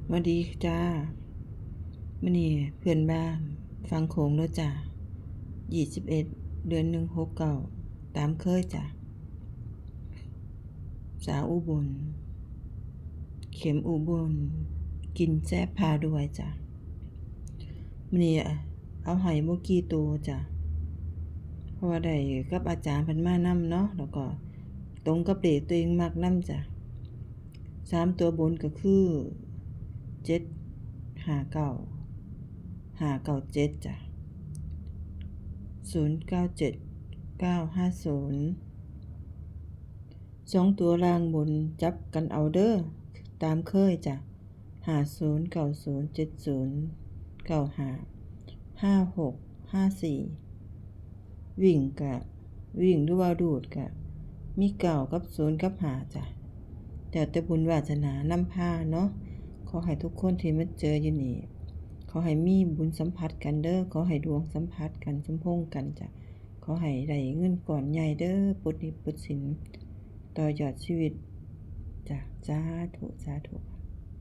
ຫວັດດີຈ້າ ມື້ນີ້ເພື່ອນບ້ານຝັ່ງໂຂງເດີຈ້າ ຊາວເອັດ ເດືອນໜຶ່ງ ຫົກເກົ້າ ຕາມເຄີຍຈ້າ ສາວອຸບົນ ເຂັມອຸບົນ ກິນແຊບພາລວຍຈ້າ ມື້ນີ້ເອົາໃຫ້ບໍ່ກີ່ໂຕຈ້າ ເພາະວ່າໄດ້ກັບອາຈານເພິ່ນມານຳເນາະ ແລ້ວກໍຕົງກັບເລກຕົວເອງມັກນຳຈ້າ ສາມຕົວບົນກໍຄື ເຈັດຫ້າເກົ້າ ຫ້າເກົ້າເຈັດ ຈ້າ ສູນເກົ້າເຈັດ ເກົ້າຫ້າສູນ ສອງຕົວລ່າງບົນ ຈັບກັນເອົາເດີ ຕາມເຄີຍຈ້າ ຫ້າສູນ ເກົ້າສູນ ເຈັດສູນ ເກົ້າຫ້າ ຫ້າຫົກ ຫ້າສີ່ ວິ່ງກະ ວິ່ງ ຫຼືວ່າຮູດກະມີເກົ້າກັບສູນກັບຫ້າຈ້າ ແລ້ວແຕ່ບຸນວາສະໜານຳພາເນາະ ຂໍໃຫ້ທຸກຄົນທີ່ມາເຈີຢູ່ນີ້ ຂໍໃຫ້ມີບຸນສຳພັດກັນເດີ ຂໍໃຫ້ດວງສຳພັດກັນ ສົມພົງກັນຈ້າ ຂໍໃຫ້ໄດ້ເງິນກ້ອນໃຫຍ່ເດີ ປົດໜີ້ປົດສິນ ຕໍ່ຍອດຊີວິດ ຈ້າ ສາທຸ ສາທຸ.